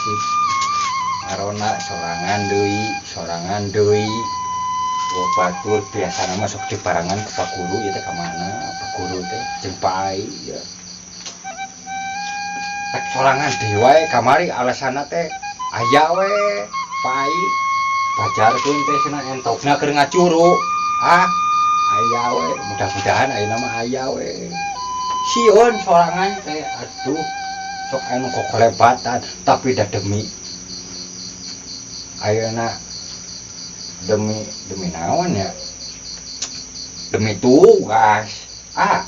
Nasib ngaronda sorangan deui. Wah, batur biasana mah sok dibarengan ke Pak Guru ieu teh ka mana? Pak Guru teh jeung Pak Ai ya. Rek sorangan deui wae kamari alasanna teh aya we Pak Ai pajarkeun teh cenah entokna keur ngacuru. Ah, aya we, mudah-mudahan ayeuna mah aya we. Sieun sorangan teh, aduh, sok anu kokolebatan tapi dah demi ayeuna demi demi naon ya, demi tugas. Ah,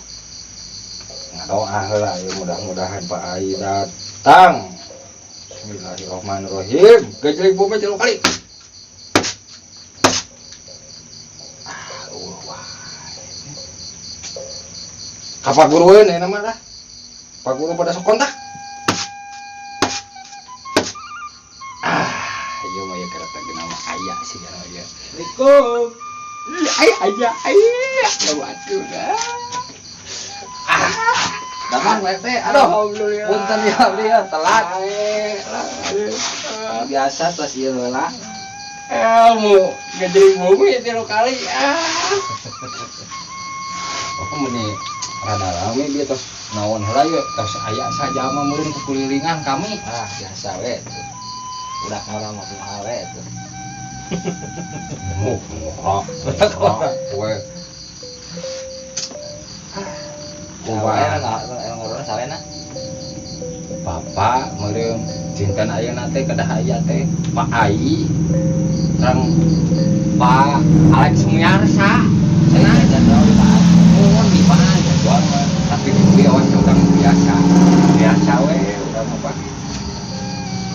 ngadoa heula ya, mudah-mudahan Pak Ai datang. Bismillahirrahmanirrahim. Gejlek bumi tilu kali. Ah, eueuh wae. Ka Pak Gurueun ayeuna mah lah. Pak Guru pada sok kontak. Ah, ieu mah ya kereta geuna mah aya sih ya ya. Assalamualaikum. Ih, aya aya aya. Waduh dah. Ah, Damang Pak RT, aduh. Alhamdulillah. Punten ya abdi ya, telat. Ae, Biasa tos ieu heula. Ilmu ngejeri bumi tilu kali. Ah. Oh, meni rada rame dia tos naon heula ye, tos aya sajama meureun kukulilingan kami. Ah, biasa we tuh. Udah ngora mah kumaha we tuh. Mu ngora. We. Kumaha Kumaha? ngorona sawena? Bapak meureun dinten ayeuna teh kedah aya teh Pak Ai sareng Pak Alex Sumiarsa. Saya jadwal di Pak. Mohon di mana jadwal mah, tapi di awas urang biasa. Biasa we urang mah, Pak.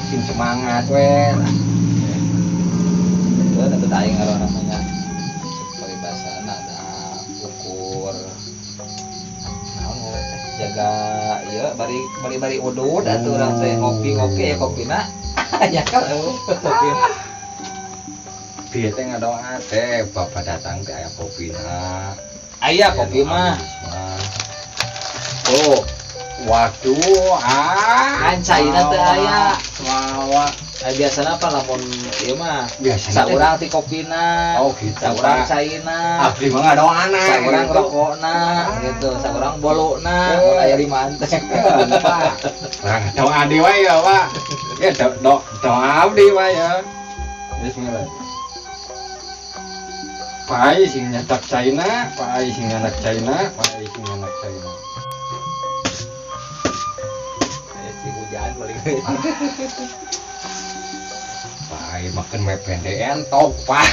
Sing semangat we lah. Itu atuh aing ngorona mah nya. Paribasana ada ukur naon ngaran teh, jaga ieu bari bari bari udud atuh urang teh ngopi-ngopi ya kopina. Ya kan kopi. Bieu teh ngadoa teh bapak datang teh aya kopina. Aya kopi mah. Oh, waduh, ah. Kan caina teh aya. Mawa. Nah, biasana apa lamun ieu mah Biasana teh. Saurang ti kopina, Oh, gitu, saurang Pak. caina, Abdi mah ngadoana. saurang gitu. rokokna gitu, saurang bolona, Eh. mun aya limaan teh. Pak. Nah, doa abdi wae ya, Pak. Ya do, do, doa abdi wae ya. Bismillah. Pai sing nyetak China, pai sing nyetak China, pai sing nyetak China. Aya si hujan paling. Pai makan mepende entok, Pak.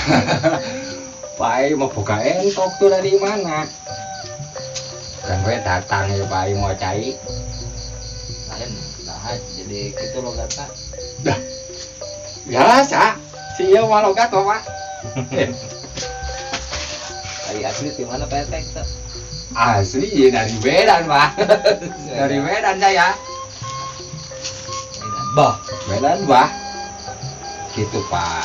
Pai mau buka entok tuh dari mana? Kan gue datang ya Pai mau cai. Lain, nah jadi kitu logatna. Biasa. Si ieu mah logat mah, Pak. Ari asli di mana Pak RT teh? Asli ya dari Medan, Pak. Dari Medan saya. Medan. Bah, Medan, Bah. Gitu, Pak.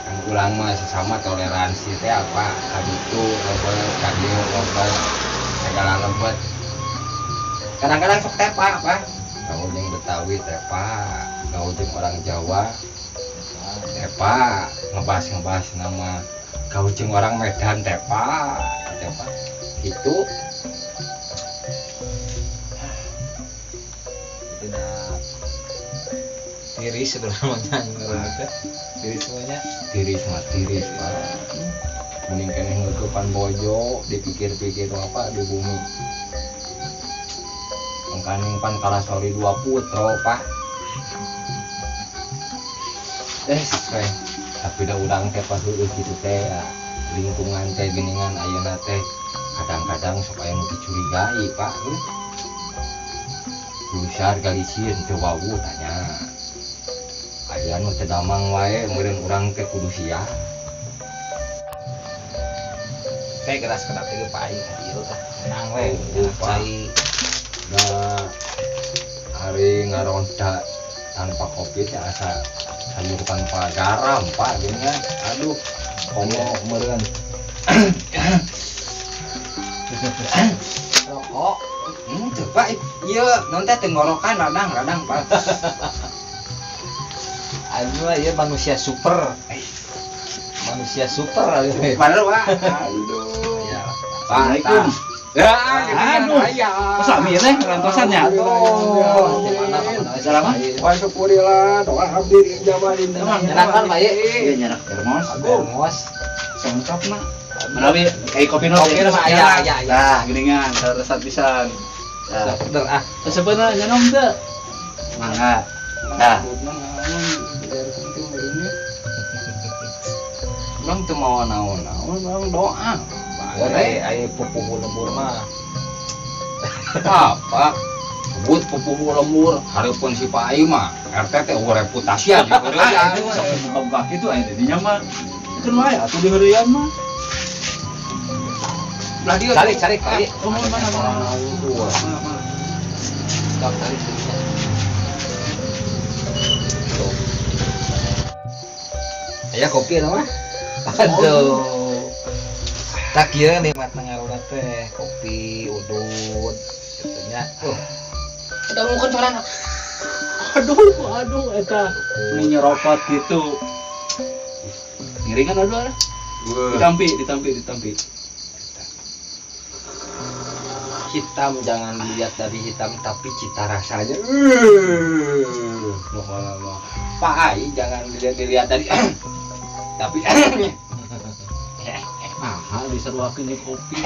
Kan ulang mah sesama toleransi teh apa? Kaditu lebet, kadieu lebet, segala lebet. Kadang-kadang sok tepa, Pak. Kau jeung Betawi tepa, kau jeung orang Jawa tepa, ngebahas-ngebahas nama kau jeung orang Medan tepa, tepa. Gitu. Tidak tiris sebenarnya ngaranna teh. Tiris semuanya. Tiris mah tiris, Pak. Mending keneh ngeukepan bojo dipikir-pikir apa di bumi. Mangkaning pan kalasori dua putro, Pak. Eh, we. Tapi da urang teh pas heueuh kitu teh ya, lingkungan teh geuningan ayeuna teh kadang-kadang sok aya nu dicurigai, Pak. Gusar galisir teu wawuh tanya. Aya nu teu damang wae meureun urang teh kudu sia. Kayak keras kena teh Pak Ai ka dieu tah. Tenang we, Oh, Pak. cai. Nah, hari ngaronda tanpa kopi teh asa sayur tanpa garam, Pak, gini kan. Aduh, komo meureun. Rokok. Tuh, Pak, iya, non teh tenggorokan radang, radang, Pak. Aduh, ieu manusia super. Manusia super aduh. Bener, Pak. Aduh. Ya. Assalamualaikum. Ya, Aduh. Sami teh rantosannya. Aduh, di mana kamu Salam. Wah, syukurilah doa abdi diijabah di Nyenakan, Pak, ye. Iya nyenak termos. Termos. Songkapna. Menawi kayak kopi no. Kopi mah aya, aya, aya. Nah, geuningan resep pisan. Nah, Seger ah. sebenarnya nyenom teu. Mangga. Nah, Bang teu mau naon-naon, bang doa. Ya ai ai pupuhu lembur mah. Apa? Sebut pupuhu lembur, hareupeun si Pak Ai mah RT teh eueuh reputasi aja. Ah, itu sok buka-buka kitu aya dinya mah. Keun wae atuh diheureuyan mah. Belah dieu. Calik, calik, Pak. Oh, mana mana mana. Mana mana. Stop, tarik jadinya. Tuh. Aya kopi eta mah. Aduh. Tak kieu nikmat ngarurat teh, kopi, udut, gitu nya. Udah mungkin sorangan. Aduh, aduh eta ini nyeropot gitu. Ngiringan aduh ada. Ditampi, ditampi, ditampi. Hitam jangan dilihat dari hitam tapi cita rasanya. Pak Ai jangan dilihat-dilihat dari tapi Ah, diseruakeun jeung kopi.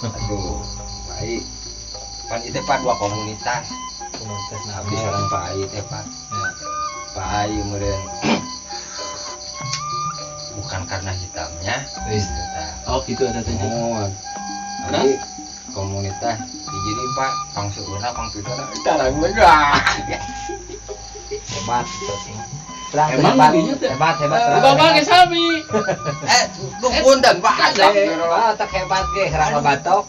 Aduh, Pak Ai. Pan itu Pak dua komunitas. Komunitas nah. Abdi sareng Pak Ai teh Pak. Ya. Pak Ai kemudian bukan karena hitamnya. Wis. Gitu. Oh, gitu ada teh. Oh, jadi komunitas di sini Pak, pang seuna, pang pituna, tarang lega. Hebat terang. Emang hebat, dinya teh? Hebat, hebat terang. Bapak ge sami. Eh, lu punten Pak. Ah, tak hebat ge herang batok.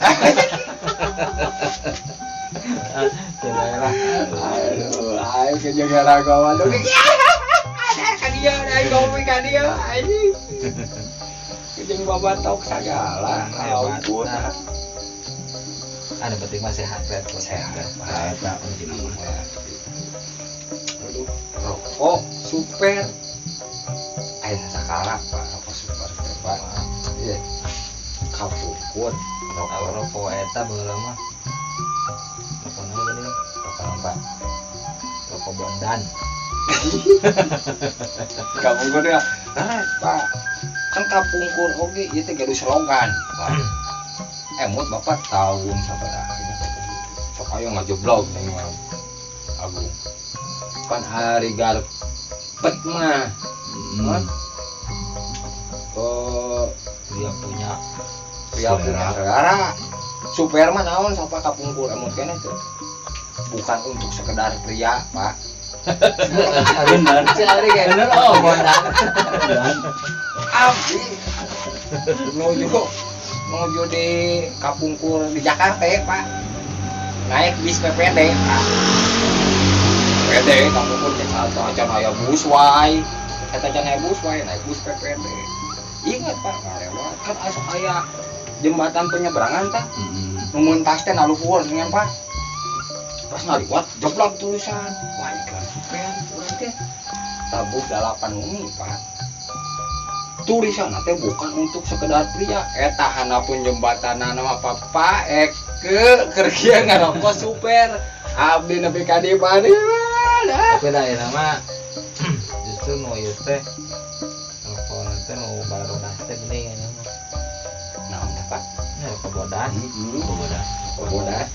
Lah. Aduh, ayo ke jaga raga waduh. Ada ka dieu, ada kopi ka dieu anjing. Jeung babatok sagala. Hebat. Ampun. Nah. Anu penting mah sehat, sehat, Sehat, Pak. Eta kuncina mah. Aduh, rokok super. Aya sasakala Pak, rokok super teh Pak. Iya. Kapukun Rokok rokok rokok eta baheula mah. Rokok naon geuning? Rokok apa? Rokok Bondan. Kapungkur ya. Nah, Pak. Kan kapungkur oge ieu teh gaduh slogan, Pak. Emut Bapak tahun sabaraha nya sok aya ngajeblog ning mah. Agung. Pan ari garpet mah. Hmm. Oh, Dia punya pria punya selera. Super mah naon sapa kapungkur emut keneh teh. Bukan untuk sekedar pria, Pak. Bener. Cari kayak Bener, oh. Bondan. Abdi menuju menuju di kapungkur di Jakarta ya, Pak. Naik bis PPD, Pak. PPD kapungkur teh acan aya bus wae. Eta can aya bus wae, naik bus PPD. Ingat Pak, ngalewat kan asa aya jembatan penyeberangan tah. Heeh. Nu mentas teh naluhur dengan Pak. Pas ngaliwat jeblok tulisan. Wah, iklan super urang teh. Tabuh 8 umi, Pak. Tulisan teh bukan untuk sekedar pria. Eta hanapun jembatan mah Papa eke keur kieu ngarokok super. Abdi nepi ka di mana? Tapi da ayeuna mah justru nu ieu teh rokok teh nu barodas teh geuning ayeuna mah. Naon teh, Pak? Nya rokok bodas. Heeh. Rokok bodas. Bodas.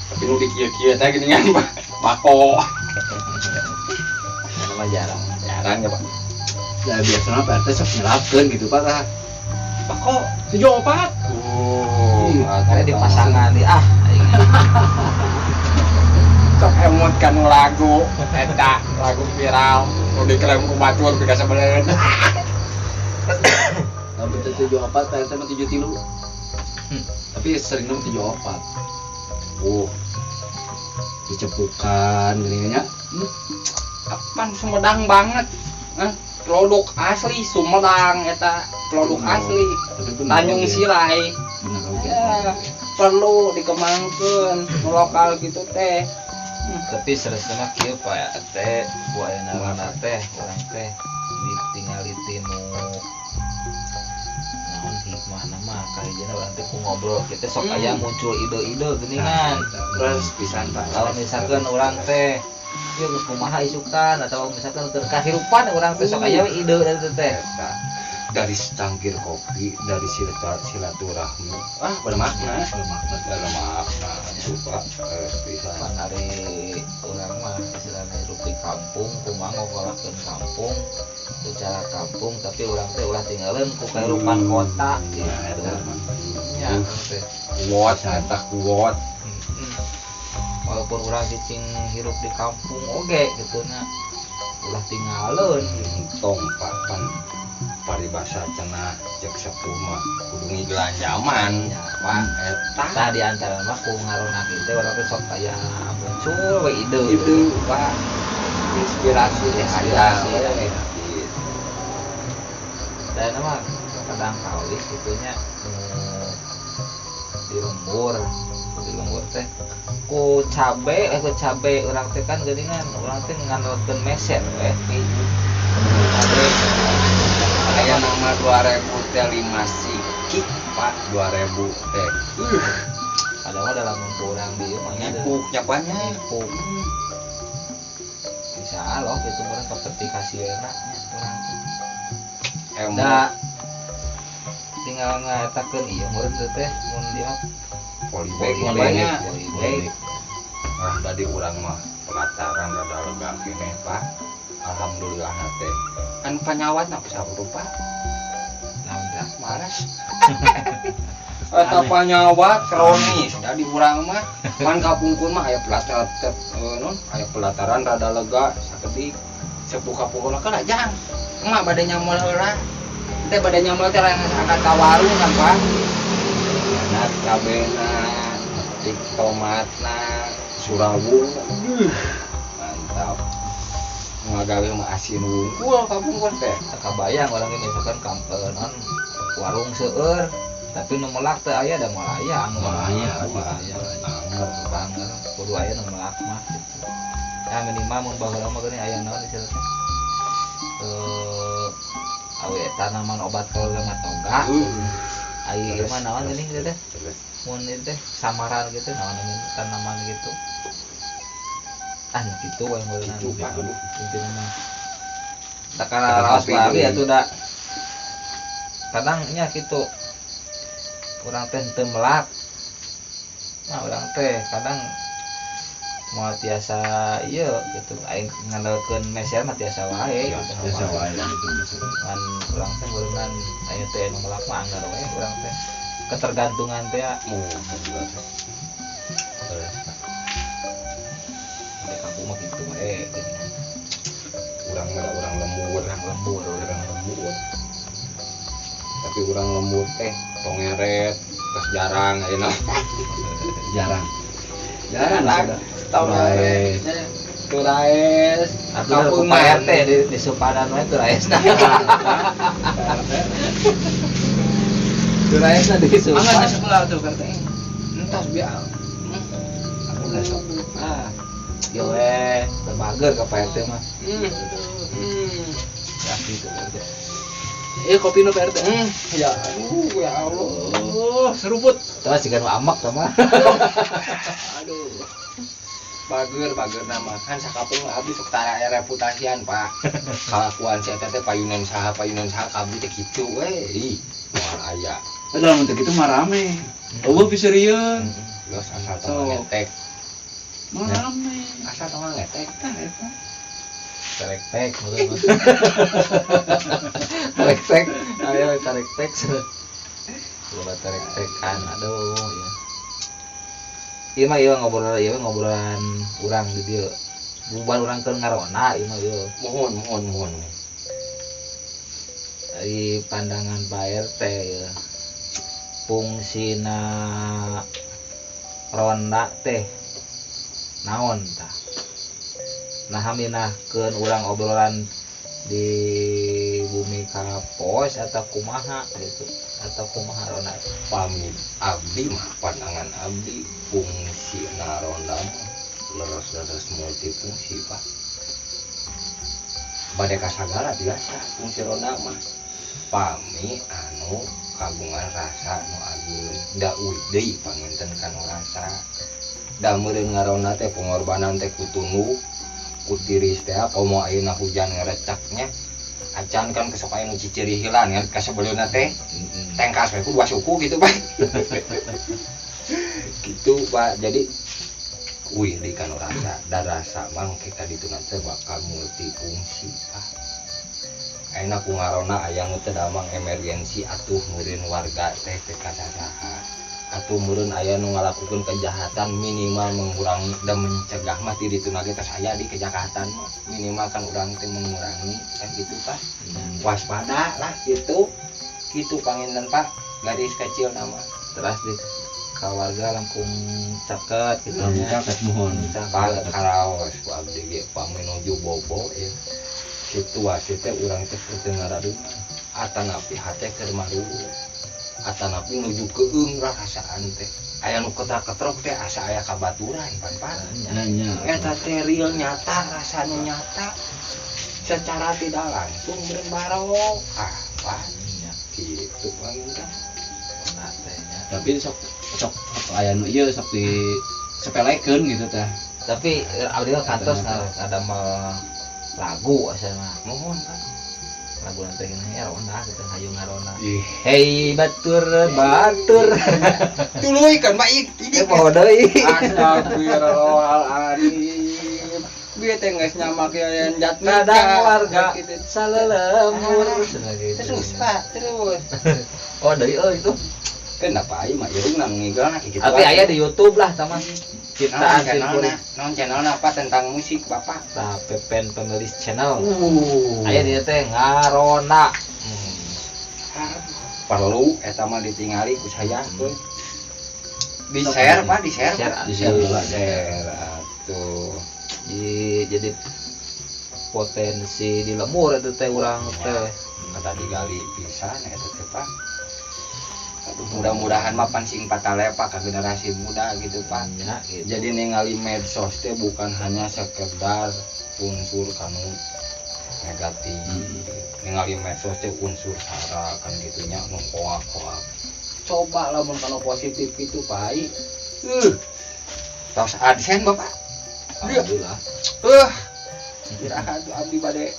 Tapi nu dikieu-kieu teh geuningan, Pak. Bako. Ayeuna mah jarang. Jarang ya, Pak. Ya biasanya Pak RT sok nyelapkeun gitu Pak tah. Bako. 74. Oh, Karena di pasangan di ah aing. Sok emut kan lagu eta lagu viral nu diklaim ku batur pika sabeuleun. Lamun teh 74 Pak RT mah 73. Tapi sering mah 74. Oh, Dicepukan geuningan nya. Apaan Sumedang banget. Hah? Produk asli Sumedang eta produk asli Tapi bener Tanjung oge. Silai. Bener oge. Ya, perlu dikembangkeun nu lokal gitu teh. Tapi saleresna kieu Pak teh ku ayeuna ronda teh urang teh ditingali tinu naon hikmahna mah kahijina urang teh ku ngobrol kieu teh sok aya muncul ide-ide geuningan. Terus pisan Pak. Kalau misalkan urang teh ieu geus kumaha isukan atau misalkan keur kahirupan urang teh sok aya we ide eta teh. Eta dari secangkir kopi, dari silaturahmi, ah bermakna, Bermakna. Bermakna itu Pak, pisan. Pan ari urang mah istilahna hirup di kampung, kumaha ngokolakeun kampung, ku cara kampung tapi urang teh ulah tinggalin ku kehidupan kota gitu. Nah, eta mah. Nya urang teh. Kuat, eta kuat. Walaupun urang cicing hirup di kampung oge gitu nya ulah tinggalin. Tong Pak, pan paribasa cenah cek sepuh mah kudu ngigelan zaman Ya. Pak eta. Tah di antara mah ku ngaronda teh urang teh sok aya muncul we ide. Itu Pak, inspirasi teh aya Inspirasi, ya. Gitu. Dan mah kadang kawis gitu nya di lembur, di lembur teh ku cabe, ku cabe urang teh kan geuningan urang teh ngandalkeun meser we. Cabe Aya nama 2000 teh 5 siki Pak, 2000 teh. Padahal dalam urang di ieu mah nya Ngipuk nya Pak nya. Ngipuk. Bisa loh gitu urang kepetikasieuna nya urang teh. Emang. Da tinggal ngaetakeun ieu meureun teh teh mun dia Polybag polybag, nya. Polybag. Ah, tadi urang mah pelataran rada lega keneh Pak. Alhamdulillah teh. Kan panyawat na bisa rupa. Naon tah? Malas. Eta panyawat kronis da di urang mah. Pan kapungkur mah aya pelataran non, aya pelataran rada lega sakedik. Sepuh kapungkur mah kana jang. Emak bade nyamel heula. Teh bade nyamel teh lain akan ka warung kan Pak. Enak cabena, petik tomatna, surawung. Mantap. Ngagawe mah asin wungkul kapungkur teh. Kabayang urang ge misalkan non warung seueur tapi nu melak teh aya da moal aya anu Moal aya, moal aya. Banger. Banger kudu aya nu melak mah gitu. Ya minimal mun baheula mah geuning aya naon istilahna teh. Awe tanaman obat kalau mah toga. Ai ieu mah naon geuning teh teh? Terus. Mun ieu teh samaran gitu naon namanya tanaman gitu. Ah gitu we meureunna. Gitu, Pak. Aduh. Intina mah. Takara Kata raos kopi babi deui. atuh da. Kadang nya kitu. Urang teh teu melak. Nah, urang teh kadang moal tiasa ieu gitu aing ngandalkeun meser mah tiasa wae gitu. Biasa wae gitu. Ngan urang teh meureunnan aya teh nu melak mah anggar we urang teh. Ketergantungan teh ya. Oh, jelas. Terus, Pak. Di kampung mah gitu we gini. Urang mah urang lembur, Urang lembur, urang lembur. Tapi urang lembur teh tongeret, tos jarang ayeuna. Jarang. Jarang Jarang. sudah. Tongeret. Turaes. Atuh da ku Kampung Pak mah. RT di Supadan we turaesna. Turaesna di Angkat Supan. sebelah tuh Pak RT. Entos biar. Aku udah sok. Ah. Yo we, terbager ka Pak RT mah. Ya gitu Pak RT. Kopi nu Pak RT. Ya aduh, ya Allah. Oh, seruput. Tah siga nu amak tah mah. Aduh. Bager, bager nama kan sakapung abdi sok tara aya reputasian, Pak. Kalakuan si eta teh payunan saha kabdi teh kitu we. Ih, moal aya. Dalam untuk itu mah rame. Eueuh bisa rieun. Los asal tong So. ngetek. Mah rame. Asal tong ngetek. Tah eta. Tarik tek meureun mah. Tarik tek, ayo tarik tek. Coba tarik tekan, aduh ya. Ieu mah ieu ngobrol ieu ngobrolan urang di dieu. Bubar urang keur ngaronda ieu mah ieu. Mohon, mohon, mohon. Dari pandangan Pak RT ya. Fungsina ronda teh naon tah? Nah minahkeun urang obrolan di bumi kapos atau kumaha gitu atau kumaha ronda. Pamit abdi mah pandangan abdi fungsi ronda mah Leres-leres multifungsi, Pak. Bade kasagala biasa fungsi ronda mah. Pami anu kagungan rasa nu ageung da uih deui panginten kanu rasa. Da meureun ngaronda teh pengorbanan teh ku tunduh, ku tiris teh komo ayeuna hujan ngerecaknya. Acan kan kesok aya nu ciciri hilang kan kasebeleuna teh. Tengkas we ku dua suku gitu, Pak. Gitu, Pak. Jadi wih di kanu rasa da rasa mah kita dituna teh bakal multifungsi, Pak. Ayeuna ku ngarona aya nu teu damang emergensi atuh meureun warga teh teu kasasaha. Atuh meureun aya nu ngalakukeun kejahatan minimal mengurangi dan mencegah mah ti dituna ge tos aya di kejahatan mah minimal kan urang teh mengurangi kan gitu, Pak. Waspada lah gitu. Gitu panginten, Pak, garis kecil nama. Terus di kawarga langkung caket gitu Langkung nya. Caket mohon. Pak karaos ku abdi ge paminuju bobo ya. Situasi teh urang teh teu ngaraduna. Atanapi hate keur maruwuh. Atanapi nuju keung rasaan teh. Aya nu ketra-ketrok teh asa aya kabaturan pan, Pak. Nya nya. Eta teh real nyata rasa nu nyata. Secara tidak langsung meureun barokah, Pak. Nya. Gitu panginten. Nah, teh nya. Tapi sok sok aya nu ieu sok di sepelekeun gitu teh. Tapi abdi mah kantos ada mah lagu asa mah. Mohon, Pak. Lagu nanti gini ya ronda gitu hayu ngarona. Ih. Hei batur batur. Tuluy kan, Pak, ini Eh poho deui. Astagfirullahaladzim. Bieu teh geus nyamak yayan jatmika. Kadang warga Gitu. salelemur. Cenah gitu. Terus, Pak, terus. Oh deui euy itu. Kenapa aing mah irungna ngigelna kitu. Tapi aya di YouTube lah sama ciptaan naon channelna? simkuring. Naon channelna apa tentang musik, Bapak? Tah Pepen Penulis Channel. Aya di teh ngarona. Perlu eta mah ditingali ku saya euy. Di share, Pak, di share. Share. Pak. Di share lah. Share atuh. Di, jadi potensi di lemur itu teh urang teh. Kata digali pisan eta teh, Pak. Aduh, mudah-mudahan mah pan sing patalepa ka generasi muda gitu, Pak. Nya gitu. Jadi ningali medsos teh bukan hanya sekedar unsur kanu negatif. Ningali medsos teh unsur sara kan gitunya nu hoak-hoak. Coba lamun kanu positif gitu, Pak. Tos AdSense, Bapak. Alhamdulillah. Iraha tuh abdi bade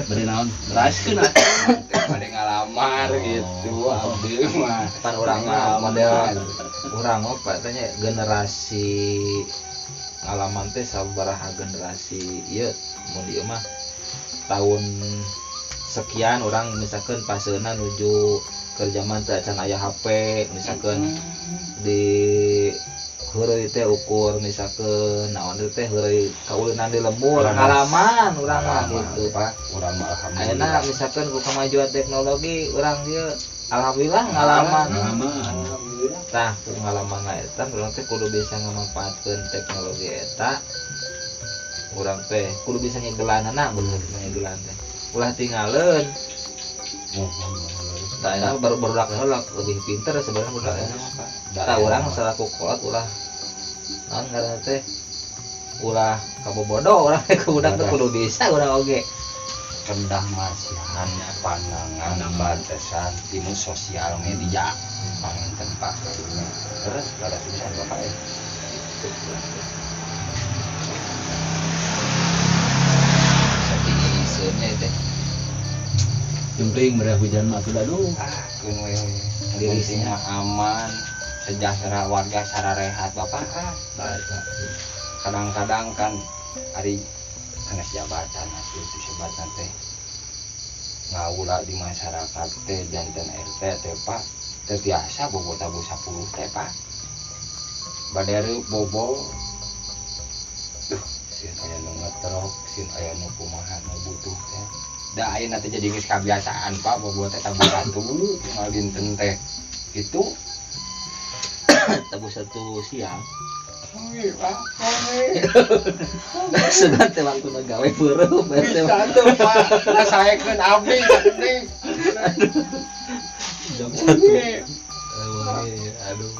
Bade naon? Teraskeun atuh. bade ngalamar gitu abdi mah. Pan urang mah model urang mah Pak tanya generasi ngalaman teh sabaraha generasi ieu mun dieu mah tahun sekian orang misalkan paseuna nuju keur zaman teh acan aya HP misalkan di heureuy teh ukur misalkan naon teh heureuy kaulinan di lembur ngalaman urang mah gitu. Pak, urang mah Ayeuna alhamdulillah. Misalkan ku kemajuan teknologi urang dieu alhamdulillah ngalaman. Ngalaman. Alhamdulillah. Tah ku ngalaman eta urang teh kudu bisa ngamanfaatkeun teknologi eta. Urang teh kudu bisa nyegelanana bener nyegelan teh. Ulah tingaleun. Mohon mohon. Tah eta baru barudak heula lebih pinter sebenarnya budak eta mah, Pak. Tah urang salaku kolot ulah naon ngaranna teh ulah kabobodo urang teh ku budak teh kudu bisa urang oge. Kedah masihan pandangan batasan tinu sosial media panginten, Pak. Terus pada pisan, Bapak ya. Gitu urang teh. Saking iseunnya teh. Jempling mere hujan mah atuh aduh. Ah, keun we. Penting mah aman, sejahtera warga sararehat, Bapak ah. Tah eta. Kadang-kadang kan ari sanes jabatan atuh disebutna teh ngawula di masyarakat teh janten RT teh, Pak, teu tiasa bobo tabuh 10 teh, Pak. Bade bobo duh sieun aya nu ngetrok, sieun aya nu kumaha nu butuh teh. Da ayeuna teh jadi geus kabiasaan, Pak, bobo teh tabuh satu tinggal dinten teh gitu. Tabuh satu siang. Wih, Pak, wih. Sudah teh waktu gawe beureum teh. Bisa tuh, Pak. Rasakeun abdi abdi. Jam 1. Aduh.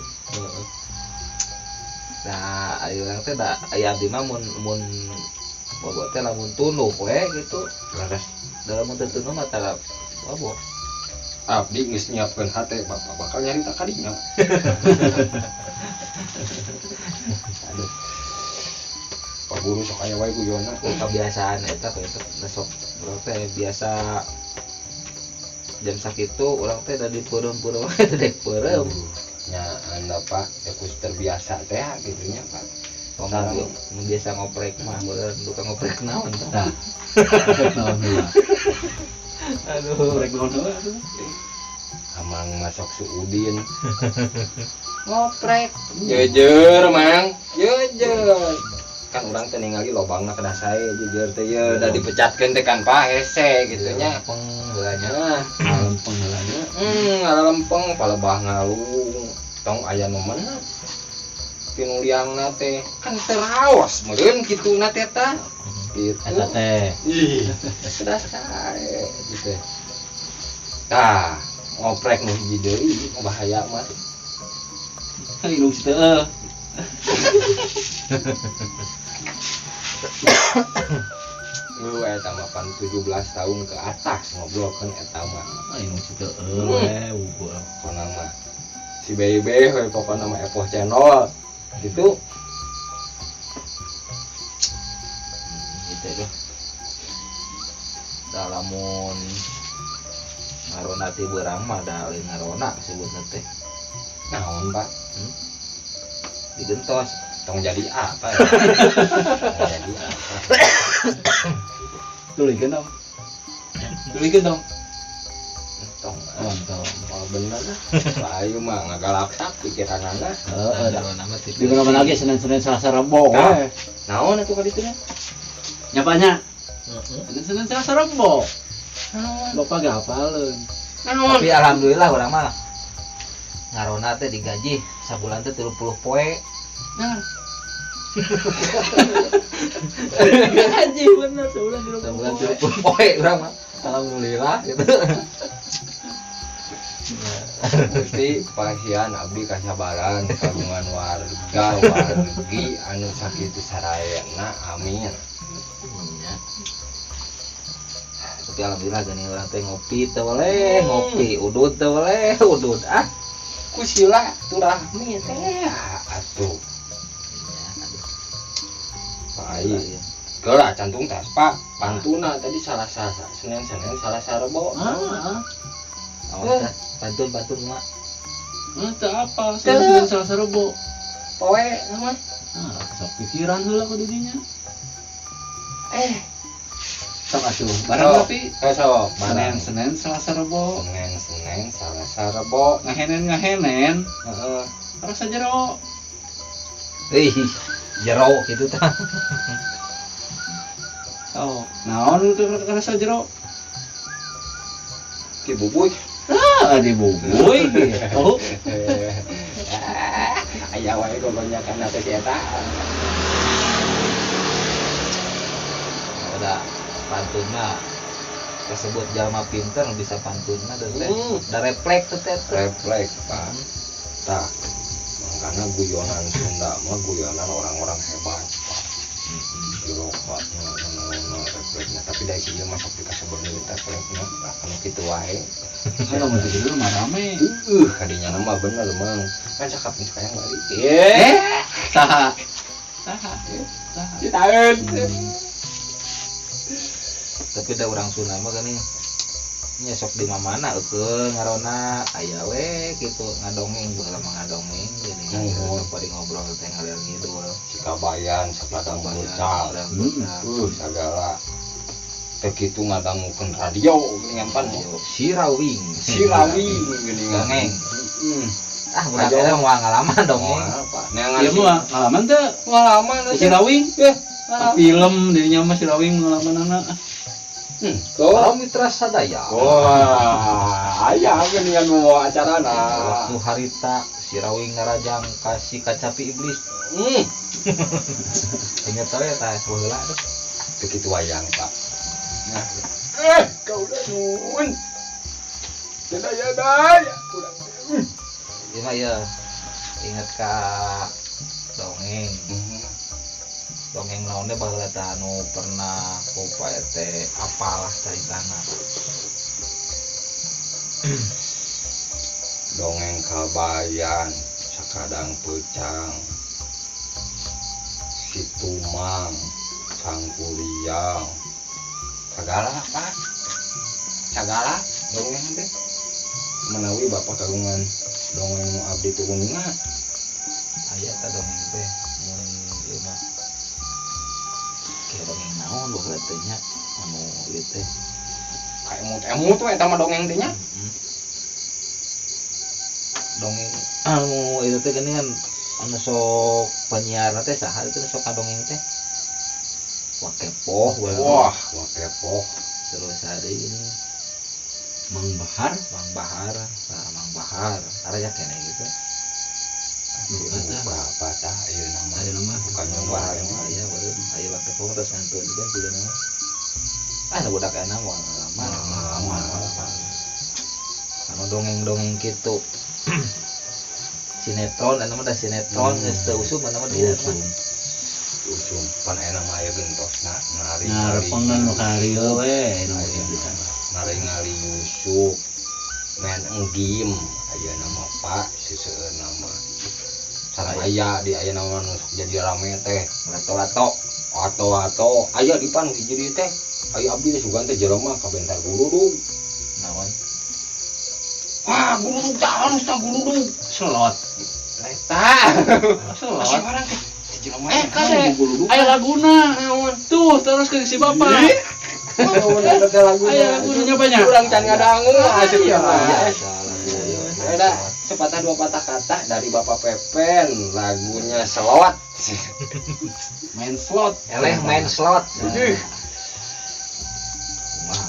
Nah, Ari urang teh da aya abdi mah mun mun bobo teh lamun tunduh we gitu. Leres. Da lamun teu tunduh mah tara bobo. Abdi geus nyiapkeun hate bapak bakal nyarita ka dinya. Aduh. Pak guru sok aya wae guyonna. Kebiasaan eta teh sok urang teh biasa jam sakitu urang teh da dipeureum-peureum wae teh dek peureum. Nya anda Pak, ya kus terbiasa teh gitu nya Pak. Komo nu biasa ngoprek mah meureun duka ngoprek naon tah. Tah. Ngoprek naon heula. Aduh. Ngoprek naon heula atuh. Amang masuk Suudin. Ngoprek. Jejer Mang, jejer. Kan urang teh ningali lobangna kedah sae jejer teh ye da dipecatkeun teh kan Pak hese gitu nya. Lempeng heula nya. Nah, Lempeng heula nya. Ngalempeng palebah ngalung tong aya nu meunang. Tinu liangna teh kan teraos meureun kituna teh tah. Gitu. Eta teh. Ih, kedah sae gitu. Tah, ngoprek nu hiji deui bahaya mah. Indung si teu. Lu eta mah pan 17 tahun ke atas ngobrolkeun eta mah. Ah, indung si teu we unggul. Pokona mah si BB we pokona mah Epoh Channel gitu. Gitu deh. Da lamun ngarona ti beurang mah da lain ngarona sebutna teh. Naon, Pak? Digentos. Tong jadi apa ya? Tong jadi apa? Tulikeun dong. Tulikeun dong. Tong. Oh, tong. Oh, bener lah. Ayo mah ngagalaksak pikiranana. Heeh, da. Ngarona mah ti Di mana lagi Senin-Senin Selasa Rebo Nah. we. Naon atuh ka ditu nya? Nyapanya? Heeh. Senin-Senin Selasa Rebo. Naon? Bapak gak hafaleun. Naon? Tapi alhamdulillah urang mah ngarona teh digaji sabulan teh 30 poe. Nah. Gaji bener sebulan Sabulan 30 poe urang mah. Alhamdulillah gitu. Gusti pasian abdi kasabaran kagungan warga wargi anu sakitu sarayana amin. Ya. Tapi alhamdulillah geuning urang teh ngopi teh boleh, ngopi udud teh boleh, udud ah. Ku silaturahmi teh atuh. Ya, aduh. Baik. Geura cantung tas Pak, pantuna tadi salah salah Senin Senin salah Rebo. Ah, Naon teh? Pantun-pantun mah. ah, teu apa? Senin Selasa Rebo. Poe mah. Ah, sok pikiran heula ku didinya. Sok atuh, barang Sok. tapi Sok Senin Senin Selasa Rebo. Senin Senin Selasa Rebo. Ngahenen ngahenen, Heeh. rasa jero. Ih, jero gitu tah. Oh, naon teu rasa jero? Ki bubuy. Ah, dibubuy gitu. Aya wae gogonyakan teh si eta. Udah pantun mah tersebut jalma pinter bisa pantun mah dan teh. Da refleks teh teh. Refleks, Pak. Tah, makanya guyonan Sunda mah guyonan orang-orang hebat, Pak. Dirokoknya, naon refleksnya. Tapi dari sini masuk di kasebenerna refleksnya, lah anu kitu wae. Kalau mau tidur mah rame. Kadinya mah bener, Mang. Kan cakap hayang balik. Saha? Saha? Saha? Citaeun. Tapi da urang Sunda mah geuning nya sok di mamana eukeun ngarona aya we kitu ngadongeng baheula mah ngadongeng geuning Nuhun. sok bari ngobrol teh ngalir ngidul. Si kabayan sapadang bocah. Sagala teh kitu ngadangukeun radio geuningan pan. Sirawing. Sirawing geuningan. Dongeng. Ah, urang Ayo. teh moal ngalaman dongeng. Moal, Pak. Neangan Ieu mah ngalaman teu? Ngalaman Di Sirawing? Eh, Film dirinya mah Sirawing ngalaman anak. Tuh. Para mitra sadaya. Wah, aya geuningan mau acarana. Waktu harita Sirawing ngarajang kasih kacapi iblis. Ingat we tah baheula tuh. Teu kitu wayang, Pak. Nah, Kau udah nuhun. Teu daya-daya urang teh. ieu mah ieu ingat ka dongeng. Dongeng naon teh baheula teh anu pernah ku Pak RT apalah caritana. Dongeng kabayan sakadang peucang si Tumang Sangkuriang sagala Pak, sagala dongeng teh. Menawi bapak kagungan dongeng nu abdi teu kuninga. Aya ta dongeng teh mun ieu mah kayak dongeng naon baheula teh nya anu ieu teh ka emut-emut we eta mah dongeng teh nya. Dongeng anu itu teh geuningan anu sok penyiar teh saha itu sok kadongeng teh Wakepoh we. Wah, Wakepoh. Terus hari ini Mang Bahar, Mang Bahar, nah, Mang Bahar araya keneh gitu. Buka apa tah ieu nama? Aya nama bukan Mang Bahar mah aya baru aya Wakepoh terus ngantun juga sih nama. Ah, nu budak enak moal ngalaman. Ngalaman. Anu dongeng-dongeng kitu. Sinetron, anu mah da sinetron geus teu usum anu mah di Usum. Usum pan aya mah aya gentosna nari. Ngarepengan nu karieu we nu nari ngali Yusuf main game aya nama Pak seseueun nama. Sareng aya di aya nama nu sok jadi rame teh. Lato-lato. Ato-ato aya di pan hiji deui teh. Aya abdi teh sugan teh jelema kabentar gurudug. Naon? Wah, gurudug tah halus tah gurudug. Slot. Eta. Slot. Masih orang teh. Jelema. Kade. Aya laguna. Naon? Tuh, terus ke si bapak. Naon eta teh laguna? Aya laguna nya banyak. Urang can ngadangu asli Iya. mah. Iya, lagu ieu. Ada sepatah dua patah kata dari Bapak Pepen, lagunya selot. Main slot. Eleh main slot. Kumaha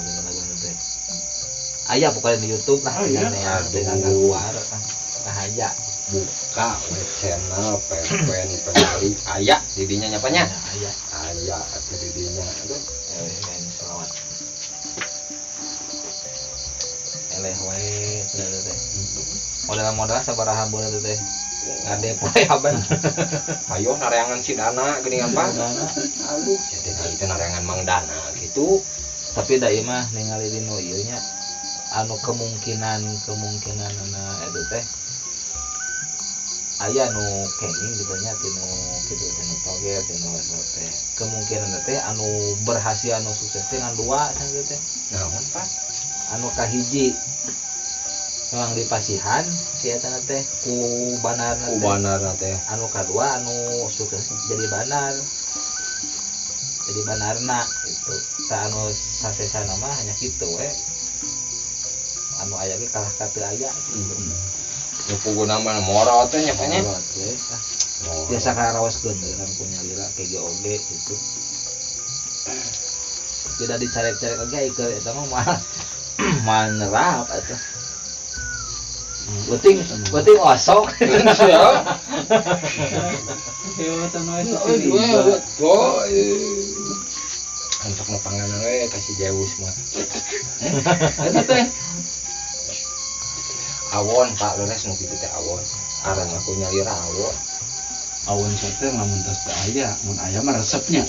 lagu-lagu teh. Aya pokoknya di YouTube lah, Oh, iya. tinggal keluar nah aja. Buka web channel Pepen Pengali aya didinya nyapanya. Aya. Aya atuh didinya aduh. Eleh main slot. Eleh wae teh. Modal-modal sabaraha bulan teh. Ngade poe aban. Ayo nareangan si Dana geuningan Pak. Aduh, jadi teh nareangan Mang Dana gitu. Tapi da ieu mah ningali dinu ieu nya anu kemungkinan ana eta teh aya nu kenging gitu nya tinu kitu tinu toge tinu level teh. Kemungkinan teh anu berhasil anu sukses teh ngan dua cenah teh. Naon Pak? Anu kahiji memang dipasihan si eta teh ku banarna Ku teh. banarna teh. Anu kadua anu sukses jadi banar. Jadi banarna gitu. Tah anu sasesana mah hanya kitu we. Anu aya ge kalah ka teu aya gitu. Nu puguna mah moro teh nya Pak nya. Moro teh. Biasa karaoskeun kan punya lila KGOG gitu. Tidak dicarek-carek oge keur eta mah moal nerap atuh. Penting penting osok. Ya. Ya, tanah Untuk nepangan we kasih Zeus mah. Eta teh. Awon Pak leres nu kitu teh awon. Aran aku nyalira awon. Awon teh lamun tos teu aya, mun aya mah resepnya.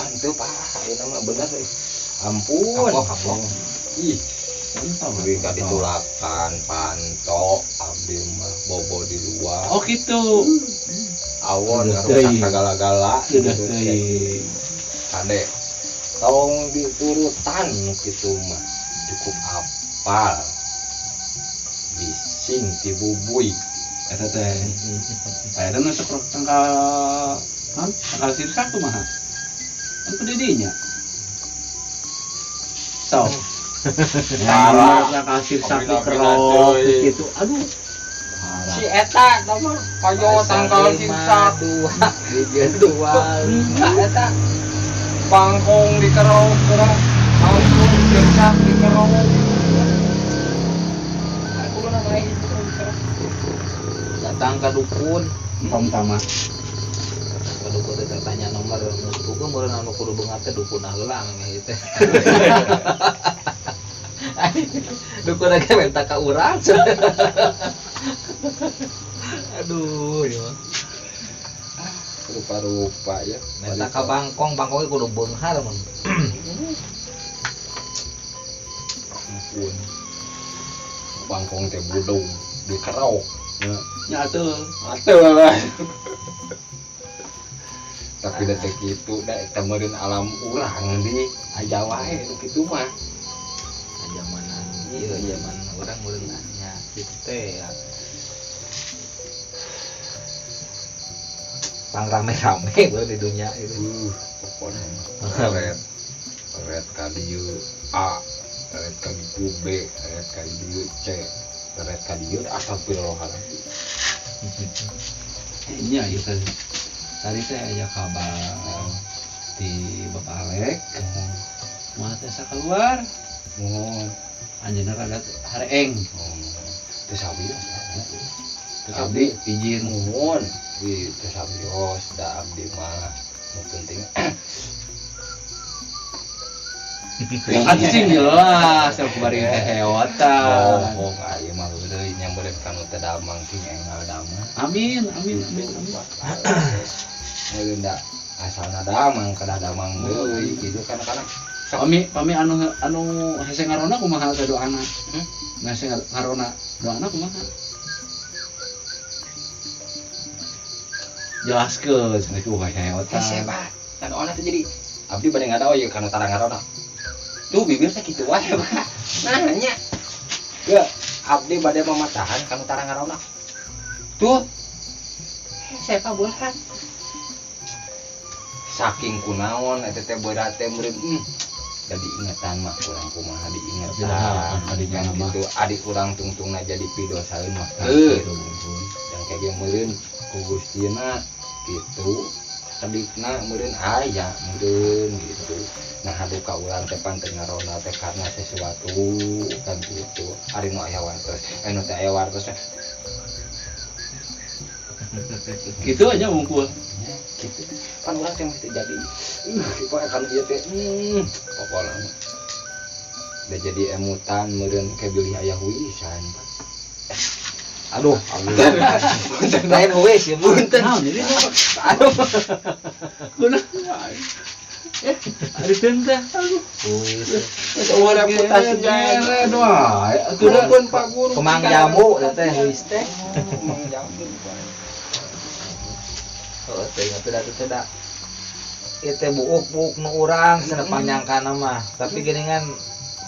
Ah henteu Pak, ayeuna mah bener euy. Ampun. Kapok kapok. Ih, abdi ka ditulakan panto abdi mah bobo di luar. Oh gitu. Awon ngarusak sagala-gala Sudah teuing. Kade tong diturutan nu kitu mah cukup apal. Bising tibubui Eta teh. Aya nu sok tangkal naon? Tangkal sirsak kumaha? Kan ku didinya. Sok. Parah. Tangkal sirsak dikerok gitu. Aduh. Si eta tah mah payo tangkal sirsak dua bijil dua lima eta bangkong dikerok kerok bangkong sirsak dikerok. Aku udah naik itu dikerok. Datang ke dukun. Pertama. Ke dukun teh tanya nomor musuh meureun anu kudu beungat teh dukun heula ngameh teh. Dukun ge minta ka urang. Aduh, ya. Rupa-rupa ya. Menta ka bangkong, bangkong ge kudu beunghar mun. Ampun. Bangkong teh budung dikerok. Nya atuh. Atuh lah. Tapi da teh kitu da eta meureun alam urang di aya wae nu kitu mah. Zamanan ieu zaman urang meureun nya kitu teh ya. Pang rame-rame bae di dunia itu. Pokona mah red ka dieu A, red ka dieu B, red ka dieu C, red ka dieu astagfirullahaladzim. Nya ieu teh. Tadi teh aya kabar di Bapak Alek. Mah teh keluar. Mohon. Anjeunna rada hareeng. Teu sabios. Teu Abdi izin mohon. Di teu sabios da abdi mah nu penting. Anjing jelas aku bari teh hewatan. Bohong aya mah euy nyameureun ka nu teu damang sing enggal damang. Amin amin amin amin. Meureun da asalna damang kedah damang deui kitu kan kana. Pami anu hese ngarona kumaha teh doana? Nah hese ngarona doana kumaha? Jelaskeun cenah ku heotan. Hese bat. Dan doana teh jadi abdi bade ngadawa ieu kana tara ngarona. Tuh bibir teh kitu wae, Pak. Nah nya. Ge abdi bade mamatahan kana tara ngarona. Tuh. Hese pa berat. Saking kunaon eta teh berat teh meureun. Jadi ingetan mah kurang kumaha diingetan yang gitu adik urang tungtungna jadi pidosaeun mah heuh yang kayak ge meureun ku Gustina gitu kedikna meureun aya meureun gitu nah aduh ka urang teh pan teu ngarona teh karena sesuatu kan gitu ari nu aya wartos anu teh aya wartos gitu aja wungkul gitu kan urang teh mesti jadi kok kan ieu teh pokona mah da jadi emutan meureun ke bilih aya huisan. Aduh, lain huis ya punten. Naon jadi aduh. Kunaon? Ari teu teh. Aduh. Huis. Geus eueuh reputasi jere wae. Kunaon Pak Guru? Kemang jambu teh huis teh. Kemang jambu. Oh, teh ingat teh da. Ieu teh buuk-buuk nu urang cenah panyangkana mah. Tapi geuningan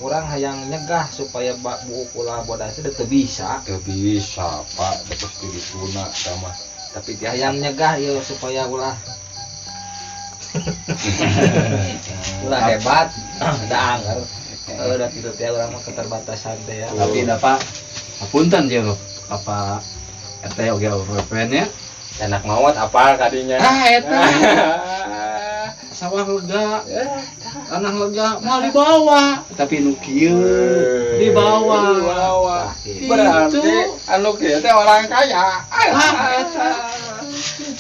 urang hayang nyegah supaya buuk ulah bodas teh teu bisa. Teu bisa, Pak, teu pasti dituna sama. Tapi tiasa hayang nyegah ieu supaya ulah ulah hebat. Da anggar. Heuh da kitu teh urang mah keterbatasan teh ya. Tapi da Pak, hapunten jeung apa RT oge OPN nya. Enak mawat apal kadinya. Ah eta. Sawah lega, tanah lega, mah dibawa. Tapi nu kieu dibawa. Dibawa. Berarti anu kieu teh orang kaya. Ah eta.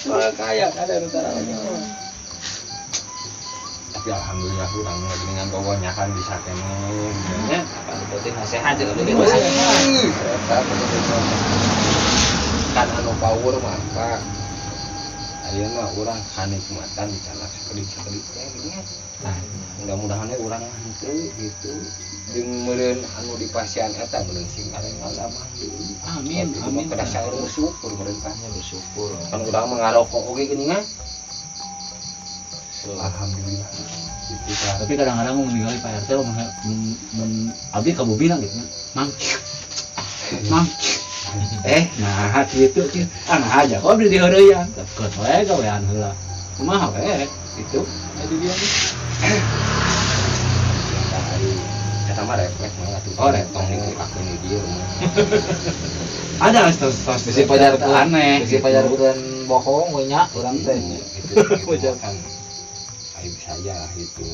Orang kaya kada nu taranya. Tapi alhamdulillah urang mah dengan gogonya kan bisa keneh nya. Apa nu penting mah sehat jeung abdi mah. Eta kan anu power mah Pak. Ayeuna urang kanikmatan dicanak sakedik-sakedik teh gini. Nah, mudah-mudahan urang mah henteu gitu. Jeung meureun anu di pasian eta meureun sing areng mah. Amin amin. Kedah saeur bersyukur meureun Pak. Bersyukur. Kan urang mah ngarokok oge geuningan. Alhamdulillah. Gitu kan. Tapi kadang-kadang mun ningali Pak RT mun abdi ka bumina gitu nya. Mang. Mang. Nah kitu kieu. Ah nah aja kok abdi diheureuyang. Keun we gawean heula. Kumaha we gitu. Adi dia. Eta mah refleks mah atuh. Oh, refleks. Tong dilakuin di dieu mah. Ada tos Bisi pajarkeun aneh. Bisi pajarkeun bohong we nya urang teh. Gitu kan. Aib saja gitu.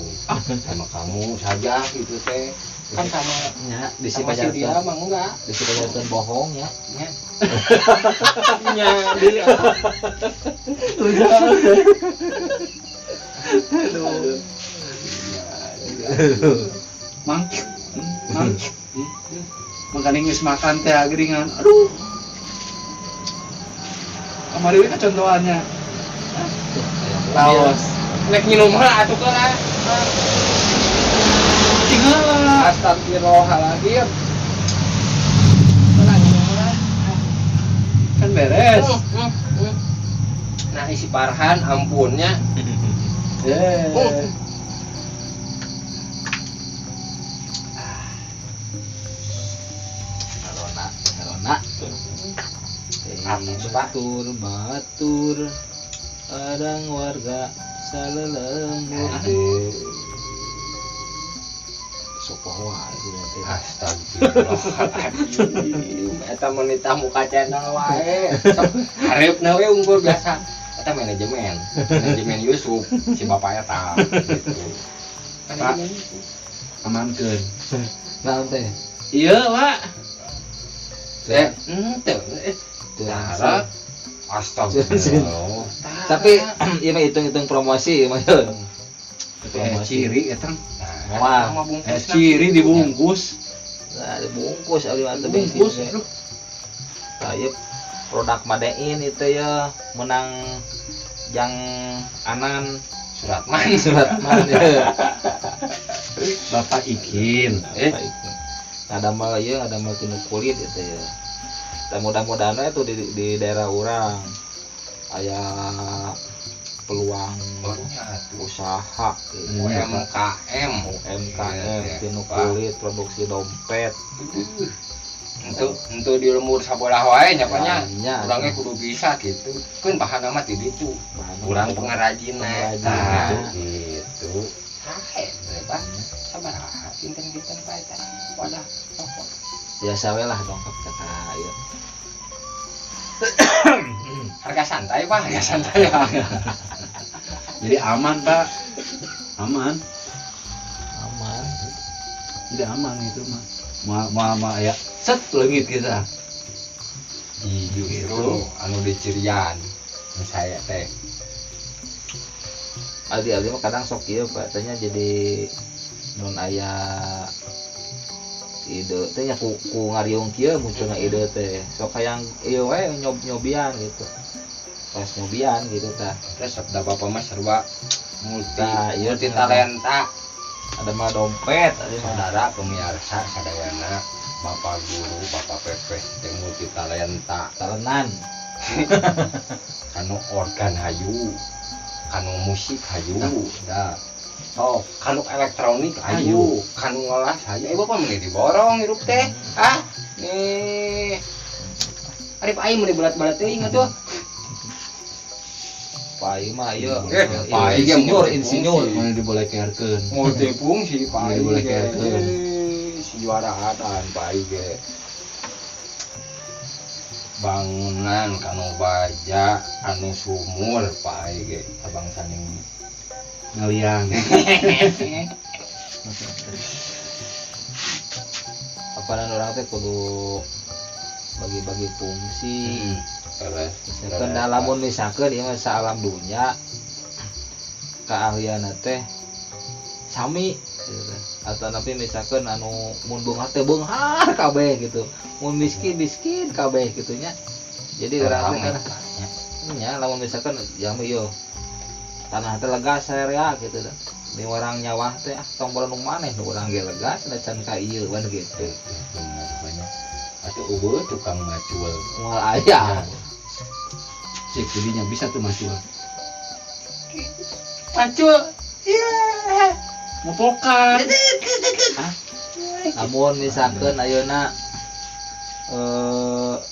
Sama kamu saja gitu teh. Kan sama nya bisi sama si dia pajarkeun mah enggak. Bisi pajarkeun bohong nya. Nya. Nya dia. Aduh. Mang. Mang. Makanya geus makan teh ageringan. Aduh. Kamari we kacontohannya. Laos. Nek nginum heula atuh keun. Tinggal. Astagfirullahaladzim. Heula nginum heula. Kan beres. Nah, isi Parhan ampunnya. Eh. Ngarona, ngarona. Atas, Pak. Batur, batur. Kadang warga salelembur. Sopoh wae teh. Astagfirullahaladzim. Eta menitah muka channel wae. Sok hareupna we unggul biasa. Eta manajemen. Manajemen Yusuf si bapak eta gitu. Pak. Amankeun. Naon teh? Iya, Pak. Eh, henteu. Tara. Astagfirullah. Tapi ieu mah hitung-hitung promosi ieu mah. Ciri eta. Wah. Ciri dibungkus. Nah, dibungkus ari mah teh bensin. Bungkus. Aduh. Tah ieu produk Madein itu ya menang jang Anan Suratman. Suratman ya. Bapak Ikin. Ngadamel ieu ngadamel tinu kulit itu ya. Dan mudah-mudahan itu di daerah urang aya peluang usaha gitu. UMKM UMKM tinu kulit produksi dompet. Untuk di lembur sabolah wae nya nya. Urangnya kudu bisa gitu. Keun bahanna mah ti ditu. Urang pengrajinna Pengrajin. Gitu. Hae, Pak. Sabaraha kinten-kinten Pak eta. Wadah rokok. Biasa we lah dongkap ka ieu. Harga santai Pak, harga santai. Jadi aman, Pak. Aman. Aman. Jadi aman gitu mah. Ma ya set leungit kita. Di justru anu di Cirian saya teh. Adi-adi mah kadang sok ieu Pak, tanya jadi nun aya ide teh nya ku ngariung kieu munculna ide teh. Sok hayang ieu we nyobian gitu. Pas nyobian gitu tah. Terus sabda bapak mah serba multi Nah, iya, multi talenta. Ada mah dompet, ada mah Saudara pemirsa sadayana, bapak guru, bapak Pepes teh multi talenta. talenan. Kanu organ hayu, kanu musik hayu, dah. So, kanu elektronik hayu, kanu ngolah hayu. Bapak meni diborong hirup teh. Ah, nih. Arif aing meni berat-berat teuing atuh. Pak ieu mah ieu. Pak ieu insinyur, insinyur. Mana dibolekerkeun. Multifungsi Pak ieu. Dibolekerkeun. Si juara atan Pak ieu ge. Bangunan kanu baja anu sumur Pak ieu ge sabang saning ngaliang. Apanan urang teh kudu bagi-bagi fungsi. Misalkan lamun misalkan ieu mah saalam dunya keahlianna teh sami gitu. Atau tapi misalkan anu mun beunghar teh beunghar kabeh gitu, mun miskin miskin kabeh gitu nya. Jadi urang teh kan nya lamun misalkan jam ieu tanah teh legas area gitu dah. Di orang nyawah teh ah tong nu maneh nu urang ge legas da can ka ieu wan gitu. Bener banyak. Atuh eueuh tukang macul. Moal aya. Cek jadinya bisa tuh macul. Macul. Iya. Mopokan. Namun misalkan ayeuna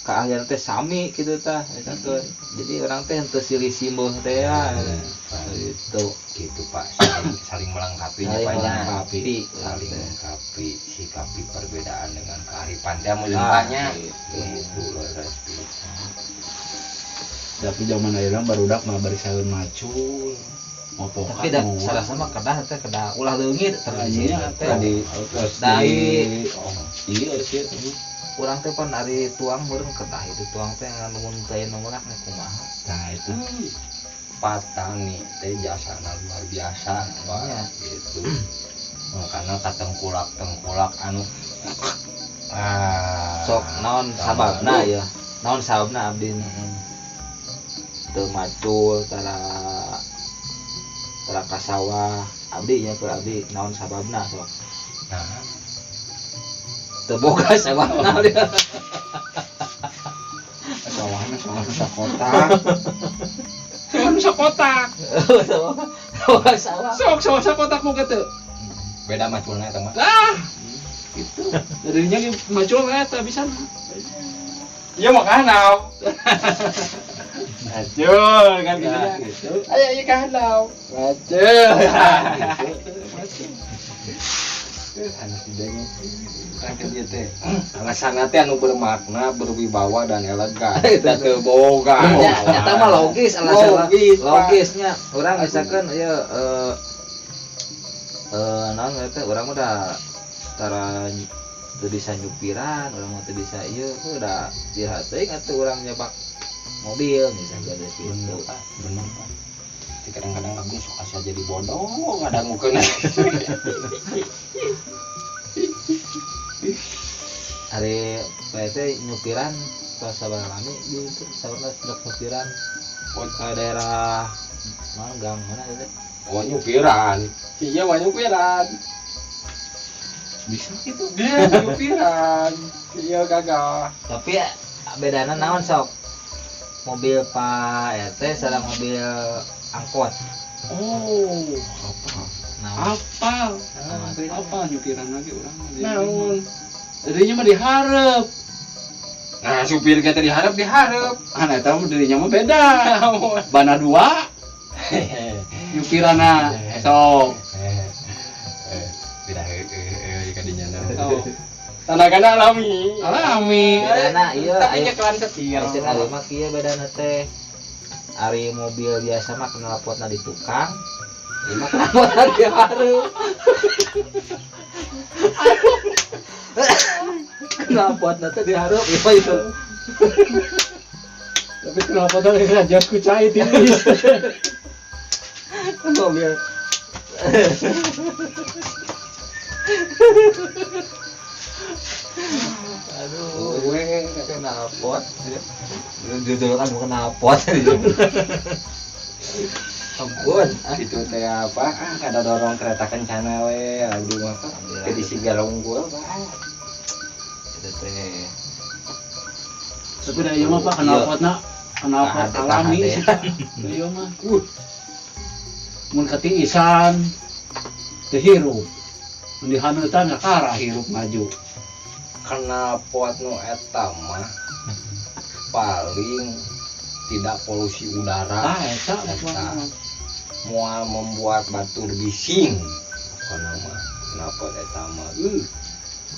keahlian teh sami gitu tah misalkan. Jadi orang teh henteu silih simbeuh teh ya. Gitu. Gitu Pak, saling melengkapi Saling banyak. melengkapi. Saling melengkapi, sikapi perbedaan dengan kearifan teh mun banyak. Gitu leres pisan. Tapi zaman ayeuna barudak mah bari saeun macul. Mopokan. Tapi da salah sama kedah teh kedah ulah leungit Tadi tadi terus Dai. Iya sih. Urang teh pan ari tuang meureun kedah itu tuang teh ngan mun teh nu ngulak kumaha. Nah itu Patani teh jasana luar biasa Pak Iya. gitu. Makana katengkulak-tengkulak anu Sok naon sababna ya. Naon sababna abdi teu macul tara Tara ka sawah abdi nya keur abdi naon sababna sok. Nah, teu boga sawahna dia. Sawahna sawah sakotak. Sawah nu sakotak. Sawah sawah. Sok sawah sakotak moga teu. Beda maculna eta mah. Lah, gitu. Darinya ge macul eta bisa. Iya mah kanau. Macul kan gitu Ya, ya. gitu. Ayo ieu kanau. Macul. Macul. Anu sidangnya. Tah dia teh. Alasanna teh anu bermakna, berwibawa dan elegan. Eta teu boga. Ya, eta mah logis alasan Logis, Pak. logisnya. Urang misalkan ieu naon teh urang udah tara teu bisa nyupiran, urang mah teu bisa ieu udah iraha teuing atuh urang nyebak mobil misalnya gitu. Bener, Pak. Bener, Pak. Kadang-kadang abdi suka asa jadi bodoh ngadangukeun. Ari PT nyupiran tos sabaraha lami gitu sabarna sudah nyupiran ke daerah mana gang mana itu Oh nyupiran. Iya mah nyupiran. Bisa gitu. Dia nyupiran. Iya gagah. Tapi bedana naon sok mobil Pak RT sareng mobil angkot. Oh, apa? Naon? Apa? Naon? Apa nyupiran lagi urang? Naon? Dirinya mah diharep. Nah, supir kita diharap diharap. Ah, nah, eta mah dirinya mah beda. Bana dua nyupirana sok. Beda kadinya na. Sok. Tanagana alami. Alami. Bedana ieu Tapi aya nyekelan setir. cek ari mah kieu bedana teh. Ari mobil biasa mah knalpotna di tukang. Ieu mah knalpotna di hareup. Knalpotna teh di hareup ieu mah itu. Tapi kenapa tuh ngajak ku cai tipis. Mobil. Aduh, Gue knalpot. Jujur kan bukan knalpot. Ampun. itu teh apa? Ah, kada dorong kereta kencana we, abdi mah Pak. Jadi sigala unggul, Pak. Itu teh. Tapi da ieu mah Pak knalpotna knalpot Kahade, alami kahade. sih. Da ieu mah. Mun katiisan teu hirup. Mun dihaneutan kakara hirup maju. Knalpot nu eta mah paling tidak polusi udara. Ah, eta Eta. Moal membuat batur bising. Pokona mah knalpot eta mah.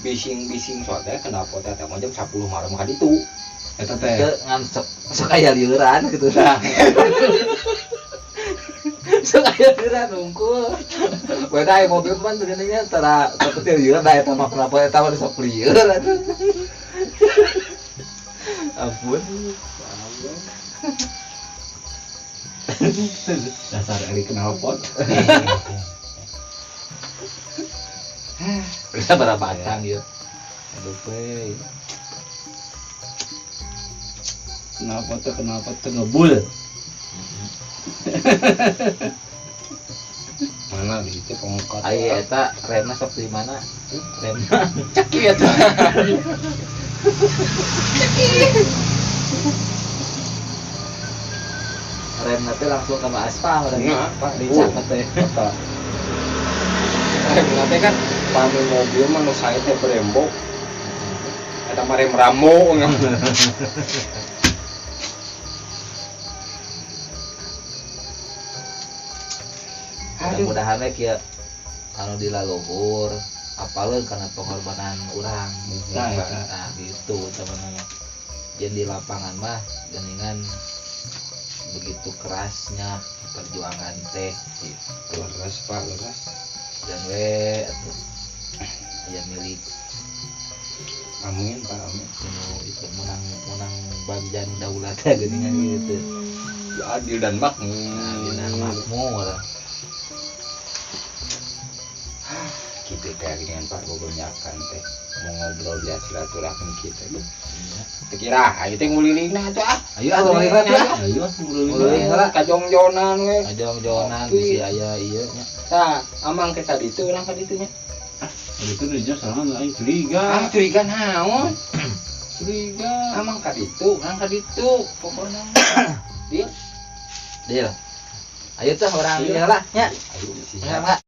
Bising-bising soalnya knalpot eta mah jam 10 malam ka ditu. Eta teh. Ke ngan sok sok aya liuran gitu nah. Sok aya liuran unggul. Beda aya mobil pan sebenarnya tara teu lieur da eta mah kenapa eta mah sok lieur atuh. Ampun. Dasar ari knalpot. Bisa berapa batang ieu? Aduh we. Knalpot teh knalpot teh ngebul. Mana di situ pemuka Ai eta remna sok di mana? Remna. Ceki eta. Remna teh langsung ke aspal udah. Nah, Pak. Dicak teh. Eta. Remna teh kan pami mobil mah nu sae teh Brembo. Eta mah rem Rambo. Mudah-mudahan we kieu anu di laluhur apaleun kana pengorbanan urang. Nah, eta. Nah, gitu teman-teman. Jeung di lapangan mah geuningan begitu kerasnya perjuangan teh gitu. Leres Pak, leres. Dan we atuh aya milik Amin Pak, amin. nu itu menang menang bagjan daulat teh geuningan gitu. Ya, adil dan makmur. Nah, dina makmur. Gitu teh Aya geuningan, Pak, gogonyakan teh mau ngobrol biasa silaturahmi kita. Teu kira ayo teh ngulilingna atuh ah. Ayo ah, nguliling lah tuh ah. Ayo ah, nguliling. Nguliling heula. Kajongjonan we. Kajongjonan Oke. bisi aya ieu nya. Tah, amang ke ka ditu, urang ka ditu nya. Itu dinya sorangan aing curiga. Ah, curiga naon? Curiga. Amang ka ditu, urang ka ditu. Pokona. Dia Deal. Ayo tah urang ieu lah nya. Ayo sih. Nya, Mak.